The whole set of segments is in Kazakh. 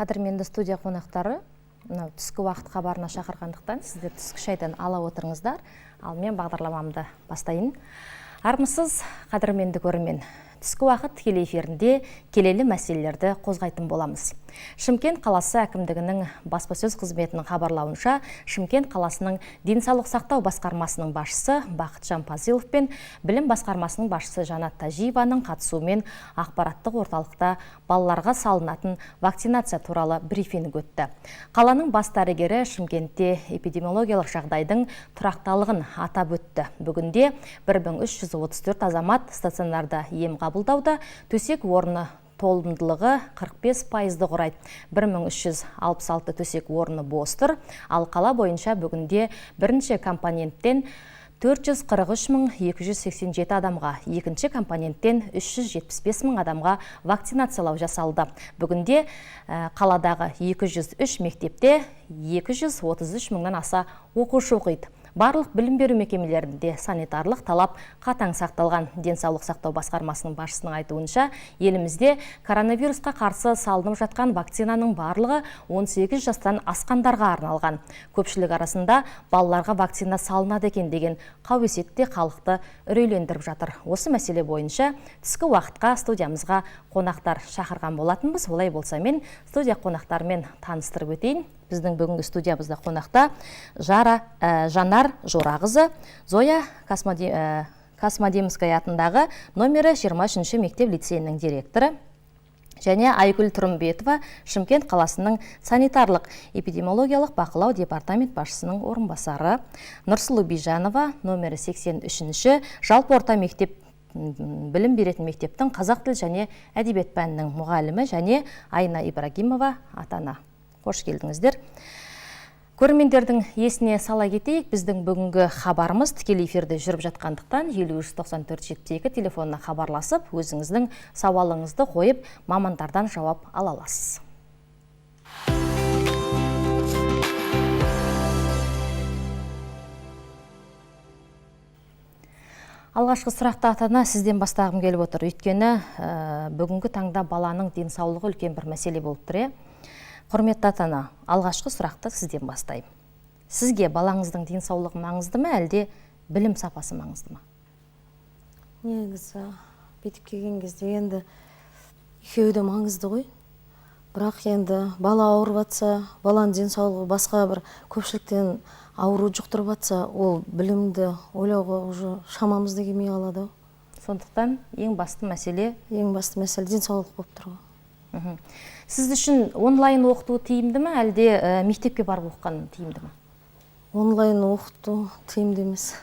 Қадірменді студия қонақтары, мынау түскі уақыт хабарына шақырғандықтан сіздер түскі шайдан ала отырыңыздар. Ал мен бағдарламамды бастайын. Армысыз, қадірменді көрермен. Түскі уақыт тікелей эфирінде келелі мәселелерді қозғайтын боламыз. Шымкент қаласы әкімдігінің баспасөз қызметінің хабарлауынша, Шымкент қаласының денсаулық сақтау басқармасының басшысы Бақытжан Пазилов пен білім басқармасының басшысы Жанат Тәжиеваның қатысуымен ақпараттық орталықта балаларға салынатын вакцинация туралы брифинг өтті. Қаланың бас дәрігері Шымкентте эпидемиологиялық жағдайдың тұрақталығын атап өтті. Бүгінде 1334 азамат стационарда ем қабылдауда, төсек орны толымдылығы 45%-ды құрайды. 1366 төсек орны бос тұр. Ал қала бойынша бүгінде бірінші компоненттен 443 287 адамға, екінші компоненттен 375 мың адамға вакцинациялау жасалды. Бүгінде қаладағы 203 мектепте 233 мыңнан аса оқушы оқиды. Барлық білім беру мекемелерінде санитарлық талап қатаң сақталған. Денсаулық сақтау басқармасының басшысының айтуынша, елімізде коронавирусқа қарсы салынып жатқан вакцинаның барлығы 18 жастан асқандарға арналған. Көпшілік арасында балаларға вакцина салынады екен деген қауесет те халықты үрейлендіріп жатыр. Осы мәселе бойынша түскі уақытқа студиямызға қонақтар шақырған болатынбыз. Олай болса, мен студия қонақтарымен таныстырып өтейін. Біздің бүгінгі студиямызда қонақта Жанар Жорағызы, Зоя Космодемьянская атындағы номері 23 мектеп лицейінің директоры, және Айгүл Тұрымбетова, Шымкент қаласының санитарлық эпидемиологиялық бақылау департамент басшысының орынбасары, Нұрсұлу Бижанова, номері 83 жалпы орта мектеп білім беретін мектептің қазақ тілі және әдебиет пәнінің мұғалімі, және Айна Ибрагимова, ата-ана. Қош келдіңіздер. Көрермендердің есіне сала кетейік, біздің бүгінгі хабарымыз тікелей эфирде жүріп жатқандықтан 53 94 72 телефонына хабарласып, өзіңіздің сауалыңызды қойып, мамандардан жауап ала аласыз. Алғашқы сұрақты, ата-ана, сізден бастағым келіп отыр. Өйткені бүгінгі таңда баланың денсаулығы үлкен бір мәселе болып тұр, иә? Құрметті ата-ана, алғашқы сұрақты сізден бастаймын. Сізге балаңыздың денсаулығы маңызды ма, әлде білім сапасы маңызды ма? Негізі бүйтіп келген кезде енді екеуі де маңызды ғой. Бірақ енді бала ауырып жатса, баланың денсаулығы басқа бір көпшіліктен ауру жұқтырып жатса, ол білімді ойлауға уже шамамыз да келмей қалады ау. Сондықтан ең басты мәселе Ең басты мәселе денсаулық болып тұр ғой. Сіз үшін онлайн оқыту тиімді ме, әлде мектепке барып оқыған тиімді ме? Онлайн оқыту тиімді емес.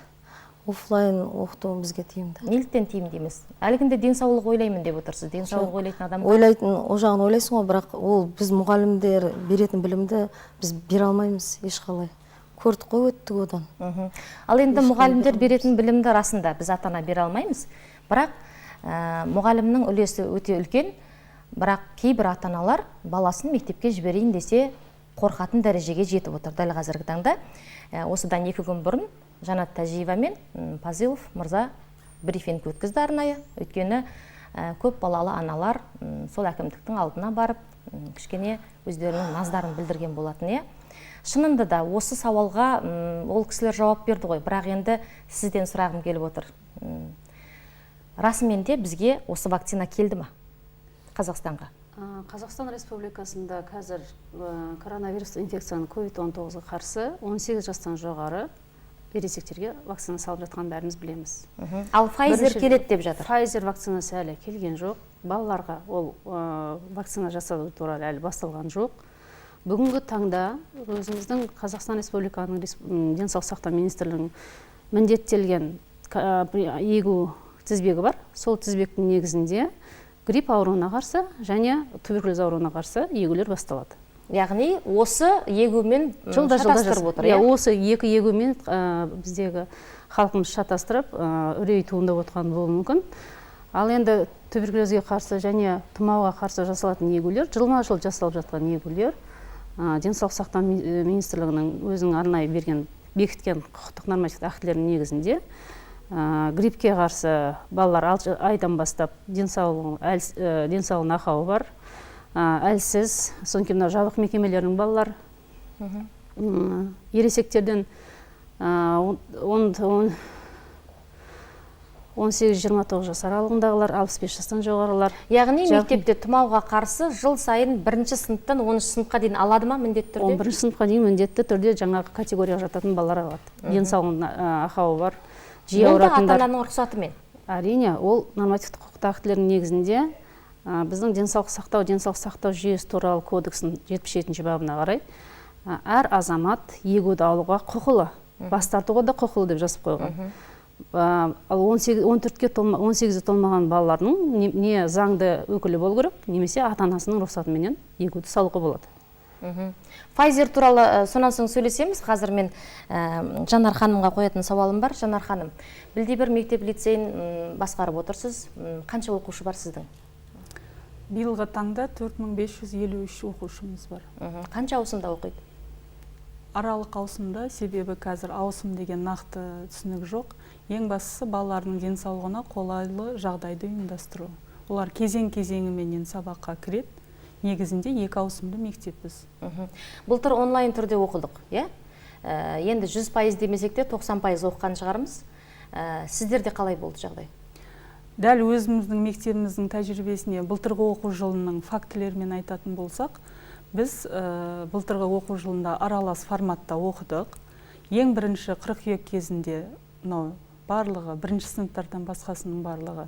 Офлайн оқыту бізге тиімді. Неліктен тиімді емес? Әлі күнде денсаулық ойлаймын деп отырсыз. Денсаулық ойлайтын адам Ойлайтын, ол жағын ойлайсың ғой, бірақ ол біз мұғалімдер беретін білімді біз бере алмаймыз ешқалай. Көрдік қой, өттік одан. Ал енді Ешқалай мұғалімдер бере беретін білімді расында біз ата-ана бере алмаймыз. Бірақ мұғалімнің үлесі өте үлкен. Бірақ кейбір ата-аналар баласын мектепке жіберейін десе қорқатын дәрежеге жетіп отыр дәл қазіргі таңда. Осыдан 2 күн бұрын Жанат Тәжиева мен Пазилов мырза брифинг өткізді арнайы. Өйткені көп балалы аналар сол әкімдіктің алдына барып, кішкене өздерінің наздарын білдірген болатын, иә. Шынында да осы сауалға ол кісілер жауап берді ғой, бірақ енді сізден сұрағым келіп отыр. Расымен де бізге осы вакцина келді ма Қазақстанға? Қазақстан Республикасында қазір коронавирус инфекцияның COVID-19-ға қарсы 18 жастан жоғары ересектерге вакцина салып жатқанын бәріміз білеміз. Ал Pfizer Бірінші- келеді деп жатыр. Pfizer вакцинасы әлі келген жоқ. Балаларға ол вакцина жасау туралы әлі басталған жоқ. Бүгінгі таңда өзіміздің Қазақстан Республикасының денсаулық сақтау министрлігінің міндеттелген егу тізбегі бар. Сол тізбектің негізінде грипп ауруына қарсы және туберкулез ауруына қарсы егулер басталады. Яғни осы егумен Жылда жылда шатастырып отыр, иә, иә? Осы екі егумен біздегі халқымыз шатастырып, үрей туындап отқан болуы мүмкін. Ал енді туберкулезге қарсы және тұмауға қарсы жасалатын егулер, жылма жыл жасалып жатқан егулер, денсаулық сақтау министрлігінің өзінің арнайы берген, бекіткен құқықтық нормативтік актілерінің негізінде, гриппке қарсы балалар 6 айдан бастап денсаулығының ақауы бар. әлсіз, содан кейін мынау жабық мекемелердің балалар, ересектерден 18-29 жас аралығындағылар, 65 жастан жоғарылар. Яғни мектепте тұмауға қарсы жыл сайын 1-ші сыныптан 10-шы сыныпқа дейін алады ма міндетті түрде? 11-ші сыныпқа дейін міндетті түрде жаңағы категорияға жататын балалар алады. Денсаулығында ақауы бар, жиі ауыратындар. Ата-ананың рұқсатымен? Әрине, ол нормативтік құқықтық актілердің негізінде біздің денсаулық сақтау жүйесі туралы кодекстің 77-ші бабына қарай әр азамат егуді алуға құқылы, бас тартуға да құқылы деп жазып қойған. Ал 18-ге толмаған балалардың не заңды өкілі болу керек, немесе ата-анасының рұқсатыменен егуді салуға болады. Pfizer туралы сонан соң сөйлесеміз. Қазір мен Жанар ханымға қоятын сауалым бар. Жанар ханым, білдей бір мектеп лицейін басқарып отырсыз. Қанша оқушы бар сіздің? Биылғы таңда 4553 оқушымыз бар. Қанша ауысымда оқиды? Аралық ауысымда, себебі қазір ауысым деген нақты түсінік жоқ. Ең бастысы балалардың денсаулығына қолайлы жағдайды ұйымдастыру. Олар кезең-кезеңіменен сабаққа кіреді. Негізінде 2 ауысымды мектеппіз. Былтыр онлайн түрде оқыдық, иә? Енді 100% демесек те 90% оқыған шығармыз. Сіздерде қалай болды жағдай? Дәл өзіміздің мектебіміздің тәжірибесіне былтырғы оқу жылының фактілерімен айтатын болсақ, біз былтырғы оқу жылында аралас форматта оқыдық. Ең бірінші қыркүйек кезінде мынау барлығы бірінші сыныптардан басқасының барлығы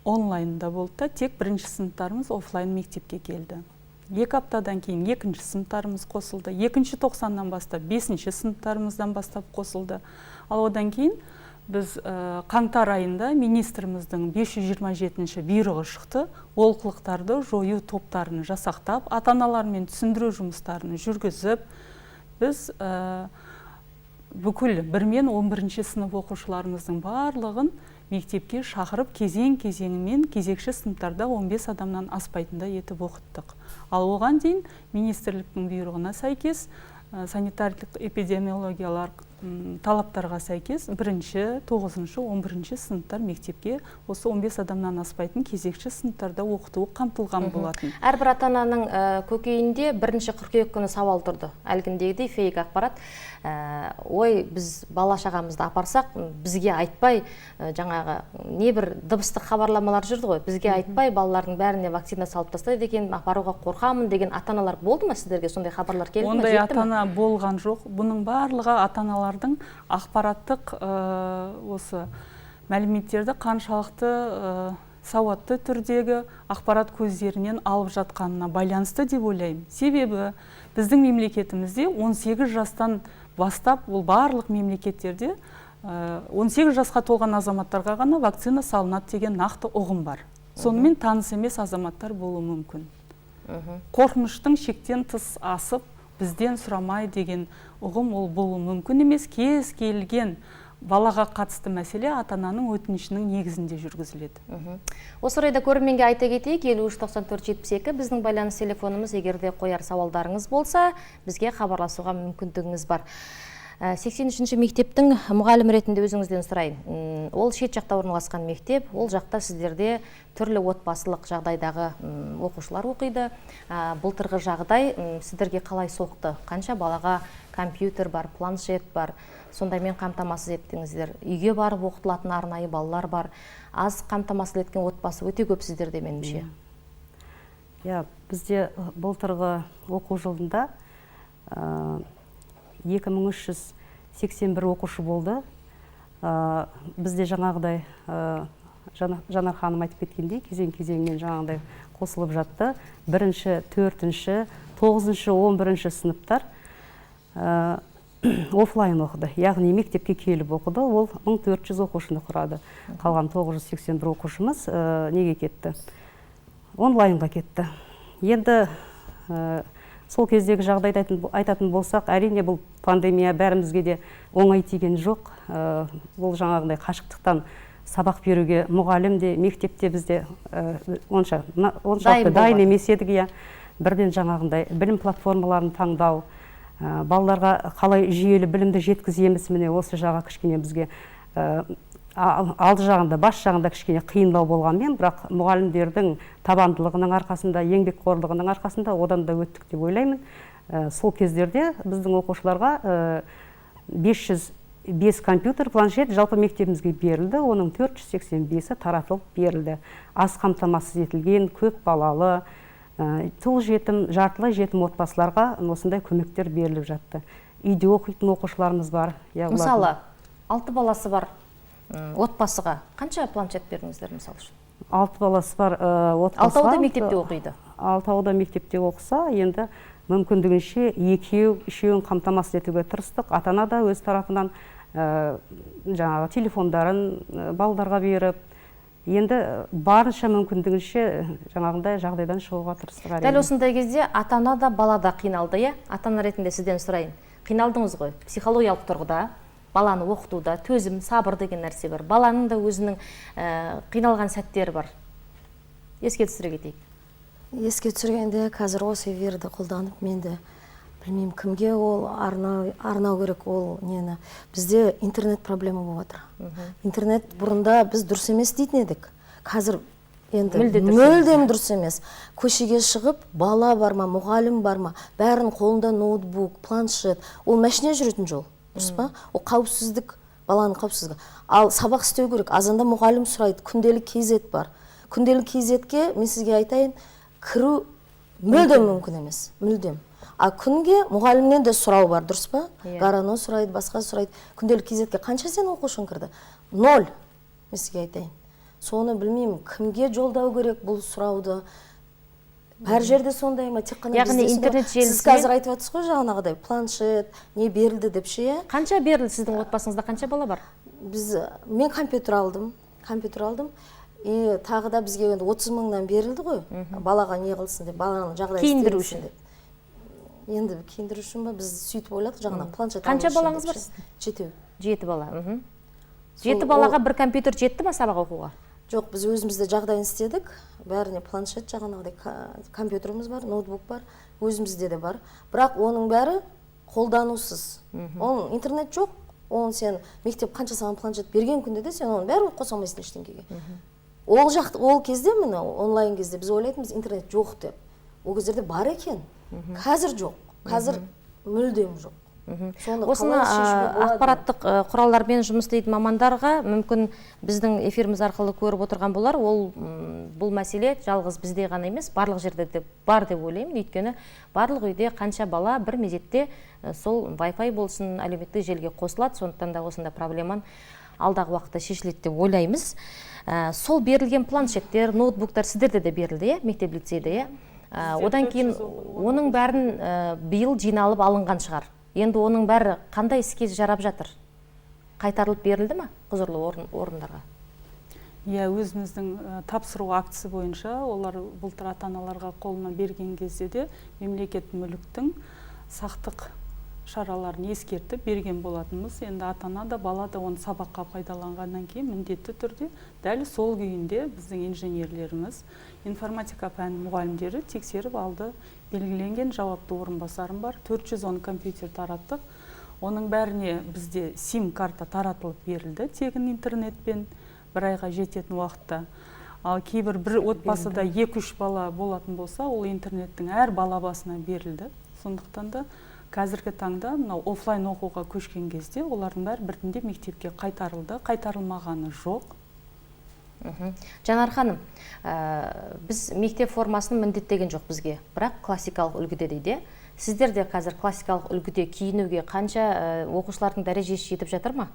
онлайнда болды да, тек бірінші сыныптарымыз офлайн мектепке келді. 2 аптадан кейін екінші сыныптарымыз қосылды. Екінші тоқсаннан бастап 5-ші сыныптарымыздан бастап қосылды. Ал одан кейін біз қаңтар айында министріміздің 527-ші бұйрығы шықты. Олқылықтарды жою топтарын жасақтап, ата-аналармен түсіндіру жұмыстарын жүргізіп, біз бүкіл 1 мен 11-ші сынып оқушыларымыздың барлығын мектепке шақырып, кезең-кезеңімен кезекші сыныптарда 15 адамнан аспайтындай етіп оқыттық. Ал оған дейін министрліктің бұйрығына сәйкес, санитарлық эпидемиологиялық талаптарға сәйкес 1-ші, 9-шы, 11-ші сыныптар мектепке осы 15 адамнан аспайтын кезекші сыныптарда оқытуы қамтылған болатын. Әрбір ата-ананың көкейінде 1-ші қыркүйек күні сауал тұрды. Әлгіндегідей фейк ақпарат. Ой, біз бала шағамызды апарсақ, бізге айтпай, жаңағы не бір дыбыстық хабарламалар жүрді ғой, бізге айтпай балалардың бәріне вакцина салып тастайды екен, апаруға қорқамын деген ата-аналар болды ма сіздерге? Сондай хабарлар келді ме? Ондай ата-ана болған жоқ. Бұның барлығы ата-аналардың ақпараттық осы мәліметтерді қаншалықты сауатты түрдегі ақпарат көздерінен алып жатқанына байланысты деп ойлаймын. Себебі біздің мемлекетімізде 18 жастан бастап, ол барлық мемлекеттерде 18 жасқа толған азаматтарға ғана вакцина салынады деген нақты ұғым бар. Сонымен таныс емес азаматтар болуы мүмкін. Қорқыныштың шектен тыс асып, бізден сұрамай деген ұғым ол болуы мүмкін емес. Кез келген балаға қатысты мәселе ата-ананың өтінішінің негізінде жүргізіледі. Осы орайда көрерменге айта кетейік, 53 94 72 біздің байланыс телефонымыз. Егер де қояр сауалдарыңыз болса, бізге хабарласуға мүмкіндігіңіз бар. 83-ші мектептің мұғалімі ретінде өзіңізден сұрайын. Ол шет жақта орналасқан мектеп, ол жақта сіздерде түрлі отбасылық жағдайдағы оқушылар оқиды. Былтырғы жағдай сіздерге қалай соқты? Қанша балаға компьютер бар, планшет бар, сондаймен қамтамасыз еттіңіздер? Үйге барып оқытылатын арнайы балалар бар. Аз қамтамасыз еткен отбасы өте көп сіздерде, меніңше. Иә, бізде былтырғы оқу жылында 2381 оқушы болды. Бізде жаңағыдай Жанар ханым айтып кеткендей, кезең-кезеңмен жаңағыдай қосылып жатты. 1-ші, 4-ші, 9-шы, 11-ші сыныптар офлайн оқыды, яғни мектепке келіп оқыды. Ол 1400 оқушыны құрады. Қалған 981 оқушымыз неге кетті? Онлайнға кетті. Енді сол кездегі жағдайды айтатын болсақ, әрине бұл пандемия бәрімізге де оңай тиген жоқ. Бұл жаңағындай қашықтықтан сабақ беруге мұғалім де, мектепте бізде оншалықты дайын емес едік. Иә. Бірден жаңағындай білім платформаларын таңдау, балаларға қалай жүйелі білімді жеткіземіз, міне осы жағы кішкене бізге Алды жағында, бас жағында кішкене қиындау болғанмен, бірақ мұғалімдердің табандылығының арқасында, еңбекқорлығының арқасында одан да өттік деп ойлаймын. Сол кездерде біздің оқушыларға 505 компьютер, планшет жалпы мектебімізге берілді, оның 485-і таратылып берілді. Аз қамтамасыз етілген, көп балалы, тұл жетім, жартылай жетім отбасыларға осындай көмектер беріліп жатты. Үйде оқитын оқушыларымыз бар. Мысалы, 6 баласы бар отбасыға қанша планшет бердіңіздер, мысалы үшін? 6 баласы бар отбасыға. 6-ауы да мектепте оқиды. 6-ауы да мектепте оқыса, енді мүмкіндігінше 2-3-еуін қамтамасыз етуге тырыстық. Ата-ана да өз тарапынан жаңағы телефондарын балдарға беріп, енді барынша мүмкіндігінше жаңағындай жағдайдан шығуға тырыстық. Дәл осындай кезде ата-ана да, бала да қиналды, иә? Ата-ана ретінде сізден сұрайын. Қиналдыңыз ғой, психологиялық тұрғыда, баланы оқытуда, төзім, сабыр деген нәрсе бар. Баланың да өзінің қиналған сәттері бар. Еске түсіре кетейік. Еске түсіргенде қазір осы эфирді қолданып, мен де білмеймін, кімге ол арнау керек ол нені. Бізде интернет проблема болып жатыр. Интернет бұрында біз дұрыс емес дейтін едік. Қазір енді мүлдем дұрыс емес. Көшеге шығып, бала бар ма, мұғалім бар ма, бәрінің қолында ноутбук, планшет. Ол машина жүретін жол, дұрыс па? Ол қауіпсіздік, баланың қауіпсіздігі. Ал сабақ істеу керек. Азанда мұғалім сұрайды, күнделік KZ бар. Күнделік KZ-ке, мен сізге айтайын, кіру мүлдем мүмкін емес, мүлдем. А күнге мұғалімнен де сұрау бар, дұрыс па? Гарано сұрайды, басқа сұрайды. Күнделік KZ-ке қанша сен оқушың кірді? 0, мен сізге айтайын. Соны білмеймін, кімге жолдау керек бұл сұрауды? Әр жерде сондай ма, тек қана яғни интернет желісімен. Сіз қазір айтып жатсыз ғой жаңағыдай планшет не берілді деп ше, иә? Қанша берілді сіздің отбасыңызда, қанша бала бар? Мен компьютер алдым. И тағы да бізге енді 30 мыңнан берілді ғой, балаға не қылсын деп, баланың жағдайын киіндіру үшін деп. Енді киіндіру үшін ба, біз сөйтіп ойладық, жаңағы планшет. Қанша балаңыз бар сіздің? 7. 7 бала. 7 балаға бір компьютер жетті ма сабақ оқуға? Жоқ, біз өзімізде жағдайын істедік. Бәріне планшет, жаңағыдай компьютеріміз бар, ноутбук бар, өзімізде де бар. Бірақ оның бәрі қолданусыз. Оның интернет жоқ, оның сен мектеп қанша саған планшет берген күнде де сен оның бәрін қоса алмайсың ештеңеге. Ол жақты, ол кезде міне онлайн кезде біз ойлайтынбыз интернет жоқ деп. Ол кездерде бар екен. Қазір жоқ. Қазір мүлдем жоқ. Осыны ақпараттық құралдармен жұмыс істейтін мамандарға мүмкін біздің эфиріміз арқылы көріп отырған болар. Ол бұл мәселе жалғыз бізде ғана емес, барлық жерде де бар деп ойлаймын. Өйткені барлық үйде қанша бала бір мезетте сол Wi-Fi болсын, әлеуметтік желіге қосылады. Сондықтан да осындай проблеманы алдағы уақытта шешіледі деп ойлаймыз. Сол берілген планшеттер, ноутбуктар сіздерде де берілді, иә, мектеп лицейде, иә? Одан кейін оның бәрін биыл жиналып алынған шығар. Енді оның бәрі қандай іске жарап жатыр? Қайтарылып берілді ма құзырлы орындарға? Иә, өзіміздің тапсыру актісі бойынша олар былтыр ата-аналарға қолына берген кезде де мемлекет мүліктің сақтық шараларын ескертіп берген болатынбыз. Енді ата-ана да, бала да оны сабаққа пайдаланғаннан кейін міндетті түрде дәл сол күйінде біздің инженерлеріміз, информатика пәні мұғалімдері тексеріп алды. Белгіленген жауапты орынбасарым бар. 410 компьютер тараттық. Оның бәріне бізде сим-карта таратылып берілді тегін интернетпен бір айға жететін уақытта. Ал кейбір бір отбасыда 2-3 бала болатын болса, ол интернеттің әр бала басына берілді. Сондықтан да қазіргі таңда мынау офлайн оқуға көшкен кезде олардың бәрі біртіндеп мектепке қайтарылды, қайтарылмағаны жоқ. Жанар ханым, біз мектеп формасын міндеттеген жоқ бізге, бірақ классикалық үлгіде дейді. Сіздер де қазір классикалық үлгіде киінуге қанша оқушылардың дәрежесі жетіп жатыр ма?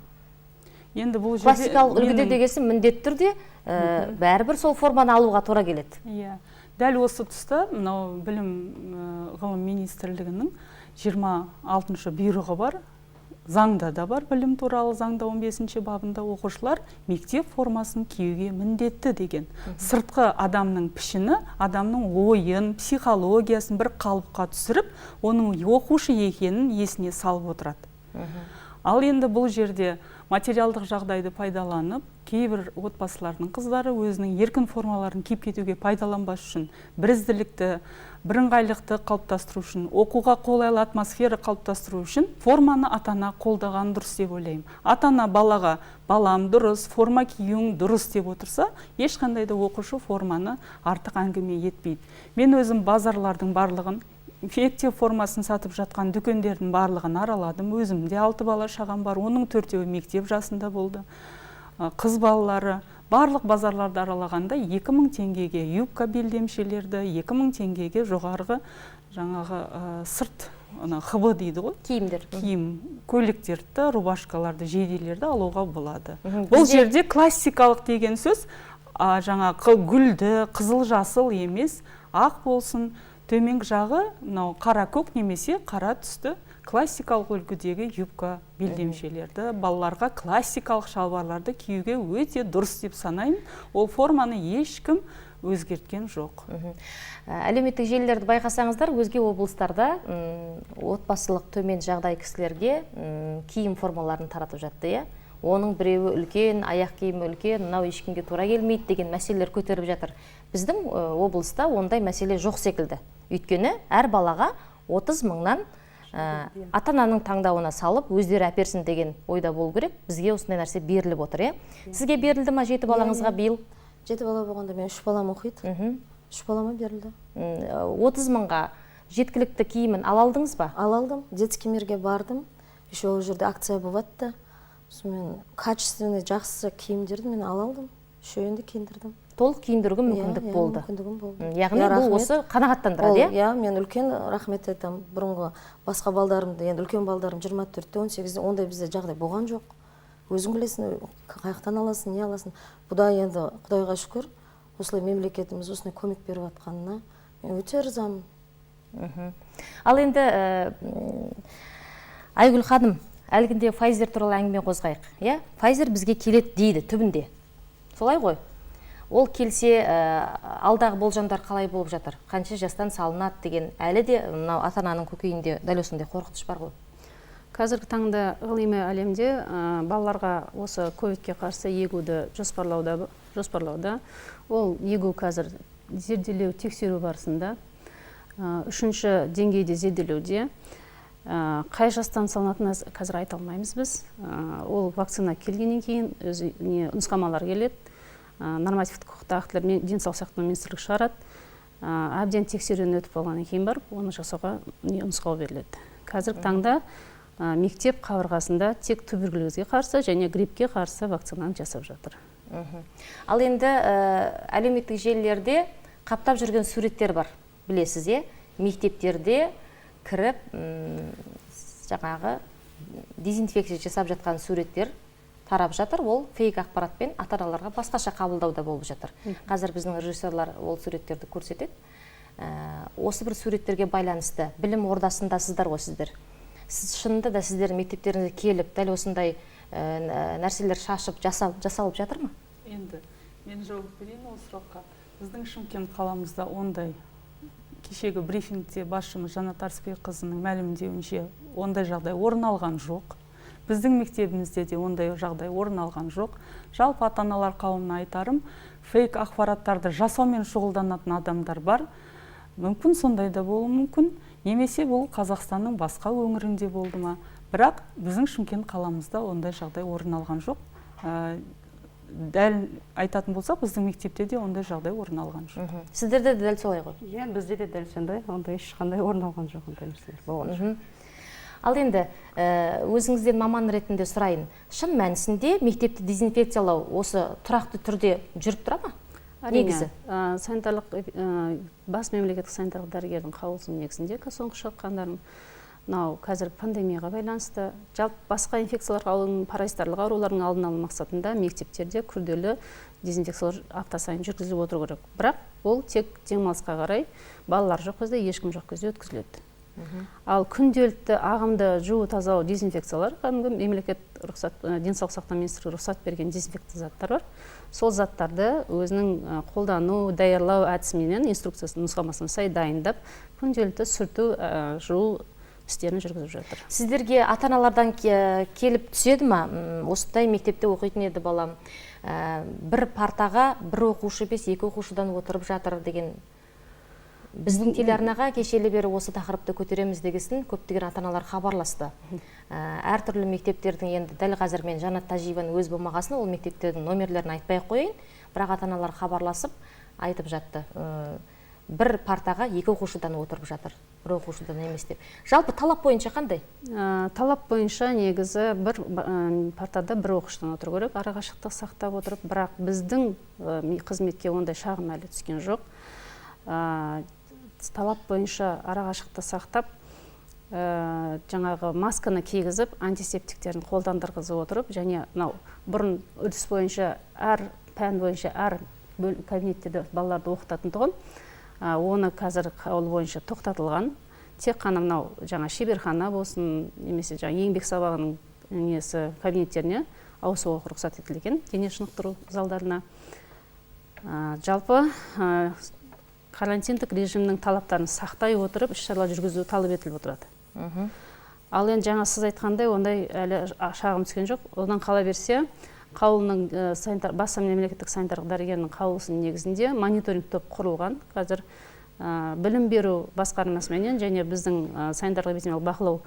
Енді бұл жерде классикалық үлгіде дегесін міндетті түрде бәрібір сол форманы алуға тура келеді. Иә. Дәл осы тұста мынау білім ғылым министрлігінің 26-шы бұйрығы бар. Заңда да бар, білім туралы заңда 15-ші бабында оқушылар мектеп формасын киюге міндетті деген. Сыртқы адамның пішіні, адамның ойын, психологиясын бір қалыпқа түсіріп, оның оқушы екенін есіне салып отырады. Ал енді бұл жерде Материалдық жағдайды пайдаланып, кейбір отбасылардың қыздары өзінің еркін формаларын киіп кетуге пайдаланбас үшін, бірізділікті, бірыңғайлықты қалыптастыру үшін, оқуға қолайлы атмосфера қалыптастыру үшін форманы ата-ана қолдаған дұрыс деп ойлаймын. Ата-ана балаға балам дұрыс, форма киюің дұрыс деп отырса, ешқандай да оқушы форманы артық әңгіме етпейді. Мен өзім базарлардың барлығын, мектеп формасын сатып жатқан дүкендердің барлығын араладым. Өзімде 6 бала шағам бар, оның 4-еуі мектеп жасында болды. Қыз балалары. Барлық базарларды аралағанда 2000 теңгеге юбка белдемшелерді, 2000 теңгеге жоғарғы жаңағы сырт, ана ХБ дейді ғой, киімдер, киім, көйлектерді, рубашкаларды, жейделерді алуға болады. Бұл жерде классикалық деген сөз жаңағы гүлді, қызыл, жасыл емес, ақ болсын, төменгі жағы мынау қара көк немесе қара түсті классикалық үлгідегі юбка белдемшелерді, балаларға классикалық шалбарларды киюге өте дұрыс деп санаймын. Ол форманы ешкім өзгерткен жоқ. Әлеуметтік желілерді байқасаңыздар, өзге облыстарда отбасылық төмен жағдай кісілерге киім формаларын таратып жатты, иә? Оның біреуі үлкен, аяқ киімі үлкен, мынау ешкімге тура келмейді деген мәселелер көтеріп жатыр. Біздің облыста ондай мәселе жоқ секілді. Өйткені әр балаға 30 мыңнан ата-ананың таңдауына салып, өздері әперсін деген ойда болу керек. Бізге осындай нәрсе беріліп отыр, иә? Сізге берілді ма 7 балаңызға биыл? 7 бала болғанда мен 3 балам оқиды. 3 балама берілді. 30 мыңға жеткілікті киімін ала алдыңыз ба? Ала алдым. Детский мирге бардым. Еще ол жерде акция болады. Сонымен качественный жақсы киімдерді мен ала алдым. Үшеуін де киіндірдім. Толық киіндіруге мүмкіндік болды. Мүмкіндігім болды. Яғни бұл осы қанағаттандырады, иә? Иә, мен үлкен рахмет айтамын. Бұрынғы басқа балдарымды, енді үлкен балдарым 24-те, 18-де, ондай бізде жағдай болған жоқ. Өзің білесің, қаяқтан аласың, не аласың. Бұда енді Құдайға шүкір, осылай мемлекетіміз осындай көмек беріп жатқанына мен өте ырзамын. Ал енді Айгүл ханым, әлгінде Pfizer туралы әңгіме қозғайық, иә? Pfizer бізге келеді дейді түбінде. Солай ғой? Ол келсе, алдағы болжамдар қалай болып жатыр? Қанша жастан салынады деген әлі де мынау ата-ананың көкейінде дәл осындай қорқыныш бар ғой. Қазіргі таңда ғылыми әлемде балаларға осы ковидке қарсы егуді жоспарлауда. Ол егу қазір зерделеу, тексеру барысында, 3-ші деңгейде зерделеуде. Қай жастан салынатынын қазір айта алмаймыз біз. Ол вакцина келгеннен кейін өзі нұсқамалар келеді. Нормативтік құқықтық актілер денсаулық сақтау министрлігі шығарады. Әбден тексеруден өтіп болғаннан кейін барып, оны жасауға нұсқау беріледі. Қазіргі таңда мектеп қабырғасында тек туберкулезге қарсы және гриппке қарсы вакцинаны жасап жатыр. Ал енді әлеуметтік желілерде қаптап жүрген суреттер бар, білесіз, е? Мектептерде кіріп, жаңағы дезинфекция жасап жатқан суреттер тарап жатыр. Ол фейк ақпаратпен ата-аналарға басқаша қабылдауда болып жатыр. Қазір біздің режиссерлар ол суреттерді көрсетеді. Осы бір суреттерге байланысты білім ордасындасыздар ғой сіздер. Сіз шынында да сіздердің мектептеріңізге келіп, дәл осындай нәрселер шашып, жасалып жатыр ма? Енді мен жауап берейін ол сұраққа. Біздің Шымкент қаламызда ондай кешегі брифингте басшымыз Жанат Арысбекқызының мәлімдеуінше ондай жағдай орын алған жоқ. Біздің мектебімізде де ондай жағдай орын алған жоқ. Жалпы ата-аналар қауымына айтарым, фейк ақпараттарды жасаумен шұғылданатын адамдар бар. Мүмкін сондай да болуы мүмкін, немесе бұл Қазақстанның басқа өңірінде болды ма. Бірақ біздің Шымкент қаламызда ондай жағдай орын алған жоқ. Дәл айтатын болсақ, біздің мектепте де ондай жағдай орын алған жоқ. Сіздерде де дәл солай ғой? Иә, бізде де дәл сондай, ондай ешқандай орын алған жоқ, ондай нәрселер болған жоқ. Ал енді өзіңізден маман ретінде сұрайын. Шын мәнісінде мектепті дезинфекциялау осы тұрақты түрде жүріп тұра ма? Негізі. Санитарлық, бас мемлекеттік санитарлық дәрігердің қаулысының негізінде соңғы шыққандарым мынау қазір пандемияға байланысты, жалпы басқа инфекцияларға, паразитарлық аурулардың алдын алу мақсатында мектептерде күрделі дезинфекциялар апта сайын жүргізіліп отыру керек. Бірақ ол тек демалысқа қарай балалар жоқ кезде, ешкім жоқ кезде өткізіледі. Ал күнделікті ағымды жуу, тазалау, дезинфекциялар кәдімгі мемлекет рұқсат, денсаулық сақтау министрлігі рұқсат берген дезинфекция заттар бар. Сол заттарды өзінің қолдану, даярлау әдісіменен инструкциясын, нұсқамасына сай дайындап, күнделікті сүрту, жуу Істерін жүргізіп жатыр. Сіздерге ата-аналардан келіп түседі ма? Осындай мектепте оқитын еді балам. Бір партаға бір оқушы емес, екі оқушыдан отырып жатыр деген. Біздің телеарнаға кешелі бері осы тақырыпты көтереміз дегесін көптеген ата-аналар хабарласты. Әртүрлі мектептердің, енді дәл қазір мен Жанат Тәжиеваның өз болмағасын ол мектептердің номерлерін айтпай ақ қояйын, бірақ ата-аналар хабарласып айтып жатты. Бір партаға екі оқушыдан отырып жатыр, бір оқушыдан емес деп. Жалпы талап бойынша қандай? Талап бойынша негізі бір партада бір оқушыдан отыру керек, арақашықтық сақтап отырып, бірақ біздің қызметке ондай шағым әлі түскен жоқ. Талап бойынша арақашықтықты сақтап, жаңағы масканы кигізіп, антисептиктерін қолдандырғызып отырып, және мынау бұрын үрдіс бойынша әр пән бойынша әр кабинеттерде балаларды оқытатын тұғын, оны қазір қаулы бойынша тоқтатылған. Тек қана мынау жаңа шеберхана болсын, немесе жаңа еңбек сабағының несі кабинеттеріне ауысуға рұқсат етілген, дене шынықтыру залдарына. Жалпы карантиндік режимнің талаптарын сақтай отырып іс-шаралар жүргізу талап етіліп отырады. Ал енді жаңа сіз айтқандай, ондай әлі шағым түскен жоқ. Одан қала берсе, қаулының, бас мемлекеттік санитарлық дәрігерінің қаулысының негізінде мониторинг топ құрылған. Қазір білім беру басқармасыменен және біздің санитарлық эпидемиологиялық бақылау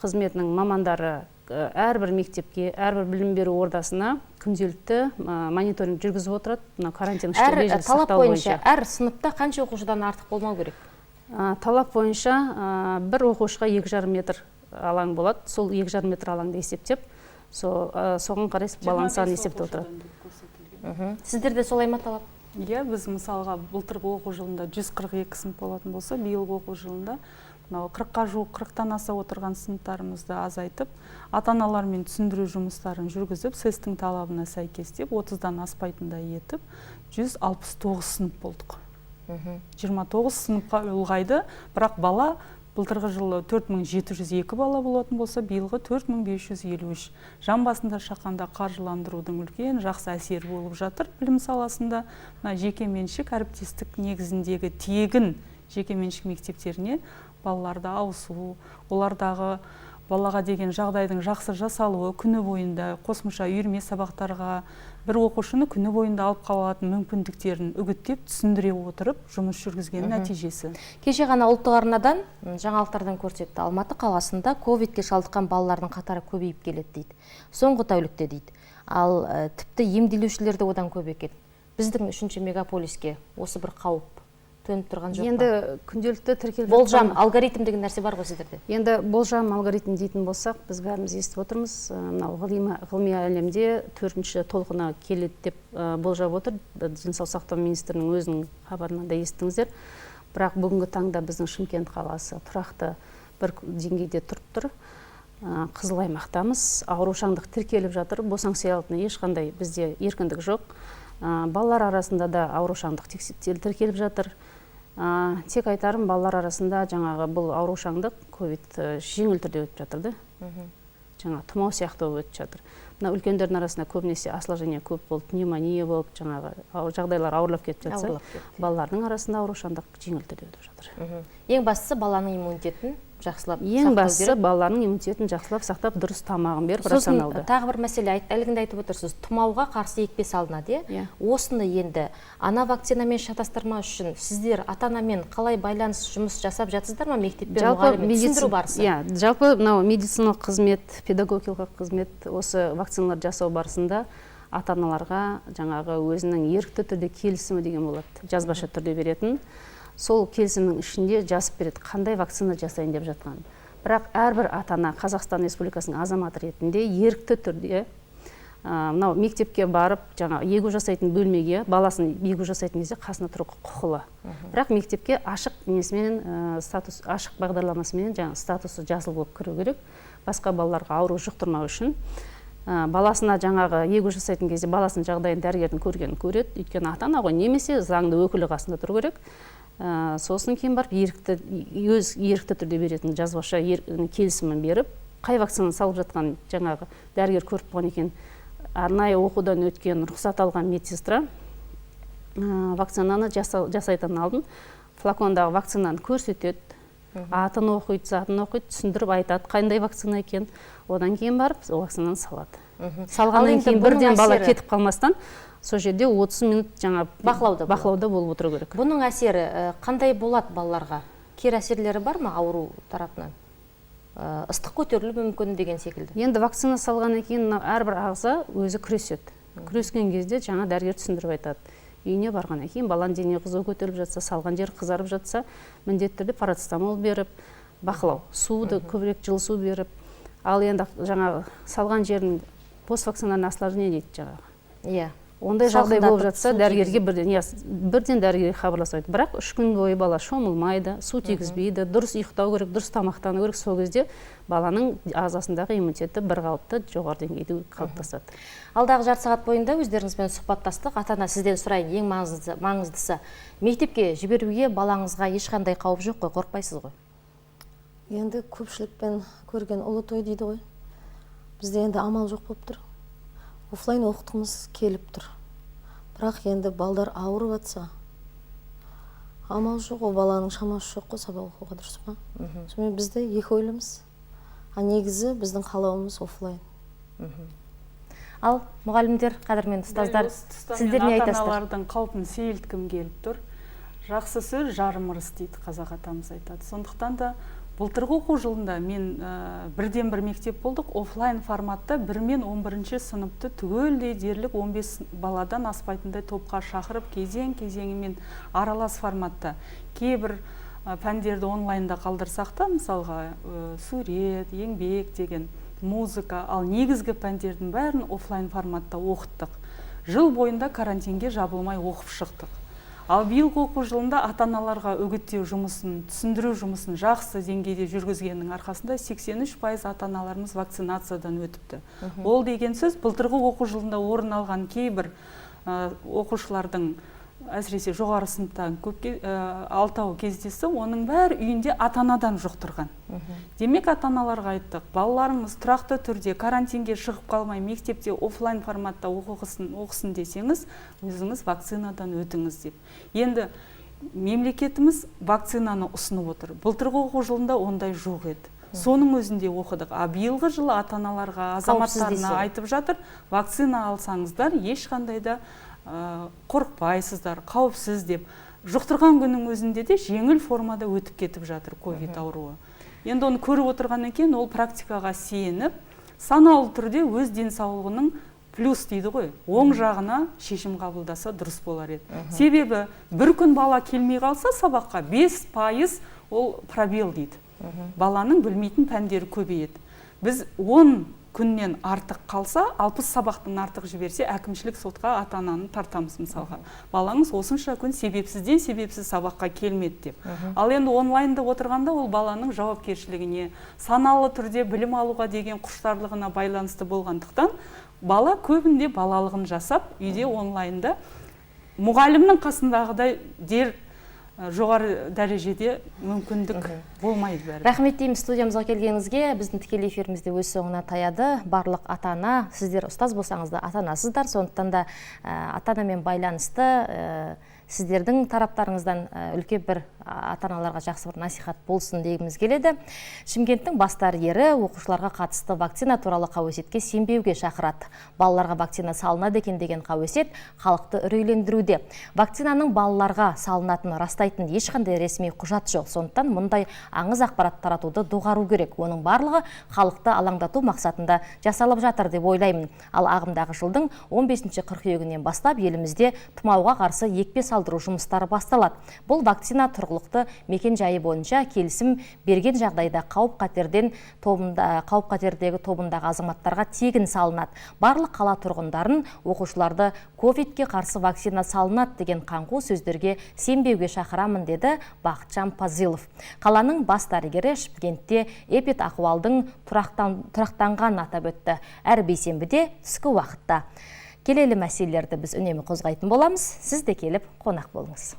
қызметінің мамандары әрбір мектепке, әрбір білім беру ордасына күнделікті мониторинг жүргізіп отырады. Мына карантин режимін талап бойынша әр сыныпта қанша оқушыдан артық болмау керек? Талап бойынша бір оқушыға 2,5 метр алаң болады. Сол 2,5 метр алаңды есептеп, соған қарай баланс есептеп отырады. Сіздерде солай ма талап? Иә, біз мысалға былтырғы оқу жылында 142 сынып болатын болса, биылғы оқу жылында мынау 40-қа жуық, 40-тан аса отырған сыныптарымызды азайтып, ата-аналармен түсіндіру жұмыстарын жүргізіп, СЭС-тің талабына сәйкестеп, 30-дан аспайтындай етіп, 169 сынып болдық. 29 сыныпқа ұлғайды, бірақ бала былтырғы жылы 4702 бала болатын болса, биылғы 4553. Жан басында шаққанда қаржыландырудың үлкен жақсы әсері болып жатыр білім саласында. Мына жекеменшік әріптестік негізіндегі тегін жекеменшік мектептеріне балаларды ауысу, олардағы балаға деген жағдайдың жақсы жасалуы, күні бойында қосымша үйірме сабақтарға бір оқушыны күні бойында алып қалатын мүмкіндіктерін үгіттеп, түсіндіре отырып жұмыс жүргізген нәтижесі. Кеше ғана ұлттық арнадан жаңалықтардан көрсетті. Алматы қаласында ковидке шалдыққан балалардың қатары көбейіп келеді дейді. Соңғы тәулікте дейді. Ал тіпті емделушілер де одан көп екен. Біздің үшінші мегаполиске осы бір қауіп төніп тұрған жоқ па? Енді күнделікті тіркеліп болжам, алгоритм деген нәрсе бар ғой сіздерде. Енді болжам, алгоритм дейтін болсақ, біз бәріміз естіп отырмыз. Мынау ғылыми әлемде төртінші толқыны келеді деп болжап отыр. Денсаулық сақтау министрінің өзінің хабарынан да естіңіздер. Бірақ бүгінгі таңда біздің Шымкент қаласы тұрақты бір деңгейде тұрып тұр. Қызыл аймақтамыз, аурушаңдық тіркеліп жатыр. Босаң сыялтына ешқандай бізде еркіндік жоқ. Балалар арасында да аурушаңдық тіркеліп жатыр. Тек айтарым, балалар арасында жаңағы бұл аурушаңдық ковид жеңіл түрде өтіп жатыр да. Жаңа тұмау сияқты өтіп жатыр. Мына үлкендердің арасында көбінесе осложнение көп болып, пневмония болып, жаңағы жағдайлар ауырлап кетіп жатса, балалардың арасында аурушаңдық жеңіл түрде өтіп жатыр. Ең бастысы баланың иммунитетін жақсылап сақтау керек. Ең бастысы балалардың иммунитетін жақсылап сақтап, дұрыс тамағын беріп, рационалды. Сосын тағы бір мәселе, әлгінде айтып отырсыз, тұмауға қарсы екпе салынады, иә? Осыны енді ана вакцинамен шатастырмау үшін сіздер ата-анамен қалай байланыс жұмыс жасап жатсыздар ма, мектеппен, мұғаліммен түсіндіру барысы? Иә, жалпы мынау медициналық қызмет, педагогикалық қызмет осы вакциналар жасау барысында ата-аналарға жаңағы өзінің ерікті түрде келісімі деген болады, жазбаша түрде беретін. Сол келісімнің ішінде жазып береді, қандай вакцина жасайын деп жатқан. Бірақ әрбір ата-ана Қазақстан Республикасының азаматы ретінде ерікті түрде мынау мектепке барып, жаңа егу жасайтын бөлмеге, баласын егу жасайтын кезде қасына тұруға құқылы. Бірақ мектепке ашық несімен, статус, ашық бағдарламасымен жаңа статусы жасыл болып кіру керек. Басқа балаларға ауру жұқтырмау үшін. Баласына жаңағы егу жасайтын кезде баласының жағдайын дәрігердің көргенін көреді. Өйткені ата-ана ғой, немесе заңды өкілі қасында тұру керек. Сосын кейін барып ерікті, өз ерікті түрде беретін жазбаша келісімін беріп, қай вакцинаны салып жатқан жаңағы дәрігер көріп болған екен, арнайы оқудан өткен, рұқсат алған медсестра вакцинаны жасайтын алдын флакондағы вакцинаны көрсетеді. Атын оқиды, затын оқиды, түсіндіріп айтады, қандай вакцина екен. Одан кейін барып вакцинаны салады. Салғаннан кейін бірден бала кетіп қалмастан, сол жерде 30 минут жаңа бақылауда болып отыру керек. Бұның әсері қандай болады балаларға? Кері әсерлері бар ма ауру тарапынан? Ыстық көтерілуі мүмкін деген секілді. Енді вакцина салғаннан кейін әрбір ағза өзі күреседі. Күрескен кезде жаңа дәрігер түсіндіріп айтады. Үйіне барғаннан кейін баланың дене қызуы көтеріліп жатса, салған жері қызарып жатса, міндетті түрде парацетамол беріп, бақылау, суды көбірек жылы су беріп. Ал енді жаңағы салған жерін поствакцинальный осложнение дейді жаңағы. Иә. Ондай жағдай болып жатса, дәрігерге бірден дәрігерге хабарласады. Бірақ 3 күн бойы бала шомылмайды, су тигізбейді, дұрыс ұйықтау керек, дұрыс тамақтану керек. Сол кезде баланың ағзасындағы иммунитеті бір қалыпты жоғары деңгейде қалыптасады. Алдағы жарты сағат бойында өздеріңізбен сұхбаттастық. Ата-ана, сізден сұрайын, ең маңыздысы, мектепке жіберуге балаңызға ешқандай қауіп жоқ қой, қорықпайсыз ғой? Енді көпшілікпен көрген ұлы той дейді ғой. Бізде енді амал жоқ болып тұр. Офлайн оқытқымыз келіп тұр. Бірақ енді балдар ауырып атса, амал жоқ, ол баланың шамасы жоқ қой сабақ оқуға, дұрыс па? Сонымен бізде екі ойлымыз. А негізі біздің қалауымыз офлайн. Ал мұғалімдер, қадірменді ұстаздар, сіздер не айтасыздар? Ата-аналардың қаупін сейілткім келіп тұр. Жақсы сөз жарым ырыс дейді қазақ атамыз айтады. Сондықтан да былтырғы оқу жылында мен бірден бір мектеп болдық, офлайн форматта 1 мен 11 сыныпты түгелдей дерлік 15 баладан аспайтындай топқа шақырып, кезең-кезеңімен аралас форматта. Кейбір пәндерді онлайнда қалдырсақ та, мысалға сурет, еңбек деген, музыка, ал негізгі пәндердің бәрін офлайн форматта оқыттық. Жыл бойында карантинге жабылмай оқып шықтық. Ал биылғы оқу жылында ата-аналарға үгіттеу жұмысын, түсіндіру жұмысын жақсы деңгейде жүргізгеннің арқасында 83% ата-аналарымыз вакцинациядан өтіпті. Ол деген сөз, былтырғы оқу жылында орын алған кейбір оқушылардың, әсіресе жоғары сыныптан көпке алтауы кездесті, оның бәрі үйінде ата-анадан жұқтырған. Демек, ата-аналарға айттық, балаларыңыз тұрақты түрде карантинге шығып қалмай мектепте офлайн форматта оқысын десеңіз, өзіңіз вакцинадан өтіңіз деп. Енді мемлекетіміз вакцинаны ұсынып отыр. Былтырғы оқу жылында ондай жоқ еді. Соның өзінде оқыдық. А биылғы жылы ата-аналарға, азаматтарына айтып жатыр, вакцина алсаңыздар, ешқандай да қорықпайсыздар, қауіпсіз деп. Жұқтырған күннің өзінде де жеңіл формада өтіп кетіп жатыр ковид ауруы. Енді оны көріп отырғаннан кейін ол практикаға сеніп, саналы түрде өз денсаулығының плюс дейді ғой, оң жағына шешім қабылдаса дұрыс болар еді. Себебі бір күн бала келмей қалса сабаққа 5% ол пробел дейді. Баланың білмейтін пәндері көбейеді. Біз 10 күннен артық қалса, 60 сабақтан артық жіберсе, әкімшілік сотқа ата-ананы тартамыз мысалға. Балаңыз осынша күн себепсізден себепсіз сабаққа келмеді деп. Ал енді онлайнда отырғанда ол баланың жауапкершілігіне, саналы түрде білім алуға деген құштарлығына байланысты болғандықтан, бала көбінде балалығын жасап, үйде онлайнда мұғалімнің қасындағыдай дер жоғары дәрежеде мүмкіндік болмайды бәрі. Рахмет деймін студиямызға келгеніңізге. Біздің тікелей эфирімізде өз соңына таяды. Барлық ата-ана, сіздер ұстаз болсаңыз да ата-анасыздар, сондықтан да ата-анамен байланысты сіздердің тараптарыңыздан үлкен бір ата-аналарға жақсы бір насихат болсын дегіміз келеді. Шымкенттің бас дәрігері оқушыларға қатысты вакцина туралы қауесетке сенбеуге шақырады. Балаларға вакцина салынады екен деген қауесет халықты үрейлендіруде. Вакцинаның балаларға салынатынын растайтын ешқандай ресми құжат жоқ. Сондықтан мұндай аңыз ақпарат таратуды доғару керек. Оның барлығы халықты алаңдату мақсатында жасалып жатыр деп ойлаймын. Ал ағымдағы жылдың 15 қыркүйегінен бастап елімізде тұмауға қарсы екпе салдыру жұмыстары басталады. Бұл вакцина тұрғылықты мекен жайы бойынша келісім берген жағдайда қауіп-қатердегі тобындағы азаматтарға тегін салынады. Барлық қала тұрғындарын оқушыларды ковидке қарсы вакцина салынады деген қаңқу сөздерге сенбеуге шақырамын, деді Бақытжан Пазилов. Қаланың бас дәрігері Шымкентте эпидахуалдың тұрақтанғанын атап өтті. Әр бейсенбіде түскі уақытта. Келелі мәселелерді біз үнемі қозғайтын боламыз. Сіз де келіп қонақ болыңыз.